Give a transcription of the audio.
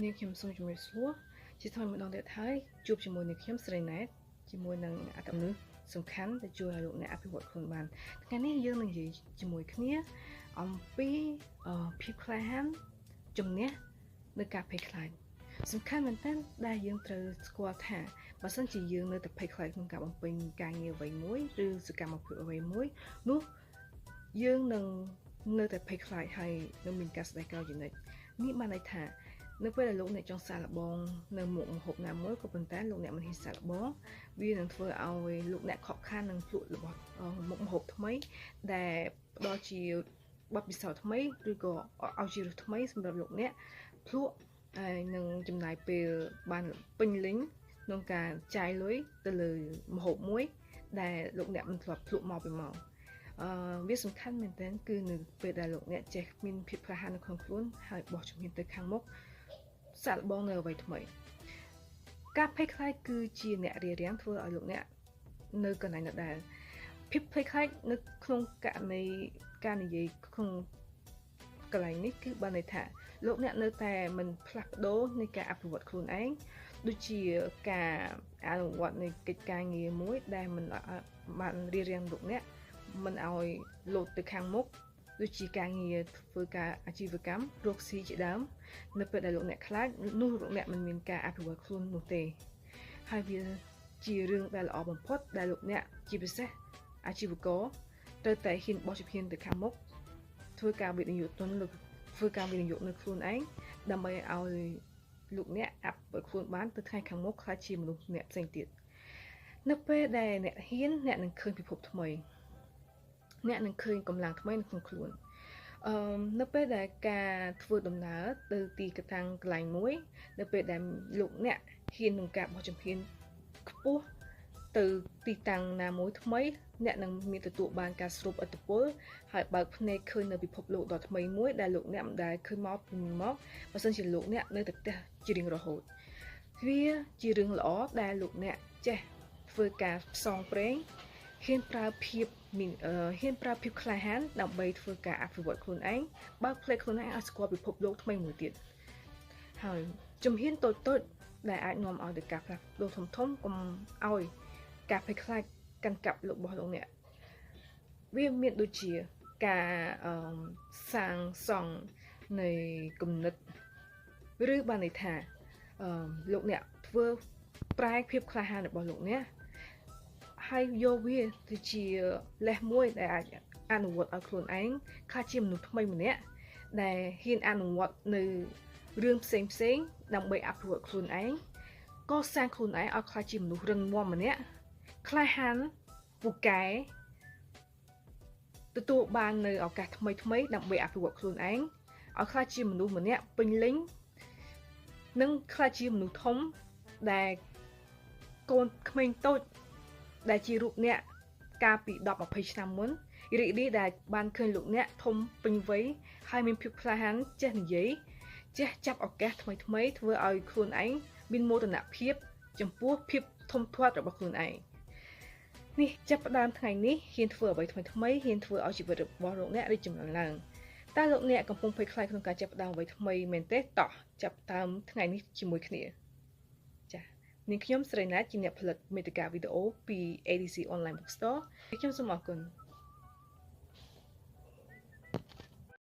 នាងខ្ញុំសូមជម្រាបសួរជាថ្មីម្ដងទៀតហើយជួបជាមួយនឹងខ្ញុំស្រីណែតជាមួយនឹងអត្ថមនុស្សសំខាន់ដែលជួយឲ្យលោកអ្នកអភិវឌ្ឍខ្លួនបានថ្ងៃនេះយើងនឹងនិយាយជាមួយគ្នាអំពីភាពក្លាហានជំនះនៅការភ័យខ្លាចសំខាន់មែនទែនដែលយើងត្រូវស្គាល់ថាបើសិនជាយើងនៅតែភ័យខ្លាចក្នុងការបំពេញការងារអ្វីមួយឬសកម្មភាពអ្វីមួយនោះយើងនឹងនៅតែភ័យខ្លាចហើយនឹងមានការស្ដាយក្រោយជានិច្ចនេះបានន័យថានៅពេលដែលលោកអ្នកចង់សាកល្បងនៅមុខម្ហូបណាមួយក៏ប៉ុន្តែលោកអ្នកមិនហ៊ានសាកល្បងវានឹងធ្វើឲ្យលោកអ្នកខកខាននឹងភ្លក់របស់មុខម្ហូបថ្មីដែលផ្ដល់ជាបទពិសោធន៍ថ្មីឬក៏ឲ្យជារសថ្មីសម្រាប់លោកអ្នកភ្លក់ហើយនឹងចំណាយពេលបានពេញលេញក្នុងការចាយលុយទៅលើម្ហូបមួយដែលលោកអ្នកមិនធ្លាប់ភ្លក់មកពីមកវាសំខាន់មែនទែនគឺនៅពេលដែលលោកអ្នកចេះមានភាពក្លាហាននៅក្នុងខ្លួនហើយបោះជំហានទៅខាងមុខសាកល្បងនៅអ្វីថ្មីការភ័យខ្លាចគឺជាអ្នករារាំងធ្វើឲ្យលោកអ្នកនៅកន្លែងដដែលភាពភ័យខ្លាចនៅក្នុងករណីការនិយាយក្នុងកន្លែងនេះគឺបានន័យថាលោកអ្នកនៅតែមិនផ្លាស់ប្ដូរនៃការអភិវឌ្ឍខ្លួនឯងដូចជាការអនុវត្តនៃកិច្ចការងារមួយដែលមិនបានរារាំងលោកអ្នកមិនឲ្យលោតទៅខាងមុខដូចជាការងារធ្វើការអាជីវកម្មរកស៊ីជាដើមនៅពេលដែលលោកអ្នកខ្លាចនោះលោកអ្នកមិនមានការអភិវឌ្ឍខ្លួននោះទេហើយវាជារឿងដែលល្អបំផុតដែលលោកអ្នកជាពិសេសអាជីវករត្រូវតែហ៊ានបោះជំហានទៅខាងមុខធ្វើការវិនិយោគទុនធ្វើការវិនិយោគនៅខ្លួនឯងដើម្បីឲ្យលោកអ្នកអភិវឌ្ឍខ្លួនបានទៅថ្ងៃខាងមុខក្លាយជាមនុស្សអ្នកផ្សេងទៀតនៅពេលដែលអ្នកហ៊ានអ្នកនឹងឃើញពិភពថ្មីអ្នកនឹងឃើញកម្លាំងថ្មីនៅក្នុងខ្លួននៅពេលដែលការធ្វើដំណើរទៅទីកតាំងកន្លែងមួយនៅពេលដែលលោកអ្នកហ៊ានក្នុងការបោះជំហានខ្ពស់ទៅទីតាំងណាមួយថ្មីអ្នកនឹងមានទទួលបានការស្រូបឥទ្ធិពលហើយបើកភ្នែកឃើញនៅពិភពលោកដ៏ថ្មីមួយដែលលោកអ្នកមិនដែលឃើញមកពីមុនមកបើសិនជាលោកអ្នកនៅតែផ្ទះជារៀងរហូតវាជារឿងល្អដែលលោកអ្នកចេះធ្វើការផ្សងព្រេងហ៊ានប្រើភាពហ៊ានប្រើភាពក្លាហានដើម្បីធ្វើការអភិវឌ្ឍខ្លួនឯងបើកផ្លូវខ្លួនឯងឲ្យស្គាល់ពិភពលោកថ្មីមួយទៀតហើយជំហានតូចៗដែលអាចនាំឲ្យទៅការផ្លាស់ប្ដូរធំៗកុំឲ្យការភ័យខ្លាចកាន់កាប់របស់លោកអ្នកវាមានដូចជាការសាងសង់នៃគំនិតឬបានន័យថាលោកអ្នកធ្វើប្រែភាពក្លាហានរបស់លោកអ្នកហើយយកវាទៅជាលេសមួយដែលអាចអនុវត្តឲ្យខ្លួនឯងក្លាយជាមនុស្សថ្មីម្នាក់ដែលហ៊ានអនុវត្តនៅរឿងផ្សេងផ្សេងដើម្បីអភិវឌ្ឍខ្លួនឯងកសាងខ្លួនឯងឲ្យក្លាយជាមនុស្សរឹងមាំម្នាក់ក្លាហានពូកែទទួលបាននៅឱកាសថ្មីថ្មីដើម្បីអភិវឌ្ឍខ្លួនឯងឲ្យក្លាយជាមនុស្សម្នាក់ពេញលេញនិងក្លាយជាមនុស្សធំដែលកូនក្មេងតូចដែលជារូបអ្នកកាលពី10 20ឆ្នាំមុនរីករាយដែលបានឃើញលោកអ្នកធំពេញវ័យហើយមានភាពក្លាហានចេះនិយាយចេះចាប់ឱកាសថ្មីថ្មីធ្វើឲ្យខ្លួនឯងមានមោទនភាពចំពោះភាពធំធាត់របស់ខ្លួនឯងនេះចាប់ផ្ដើមថ្ងៃនេះហ៊ានធ្វើអ្វីថ្មីថ្មីហ៊ានធ្វើឲ្យជីវិតរបស់លោកអ្នករីកចម្រើនឡើងតើលោកអ្នកកំពុងភ័យខ្លាចក្នុងការចាប់ផ្ដើមអ្វីថ្មីមែនទេតោះចាប់ផ្ដើមថ្ងៃនេះជាមួយគ្នាចា៎នាងខ្ញុំស្រីណាជាអ្នកផលិតមេតិកាវីដេអូពី ADC Online Bookstore ខ្ញុំសូមអរគុណ។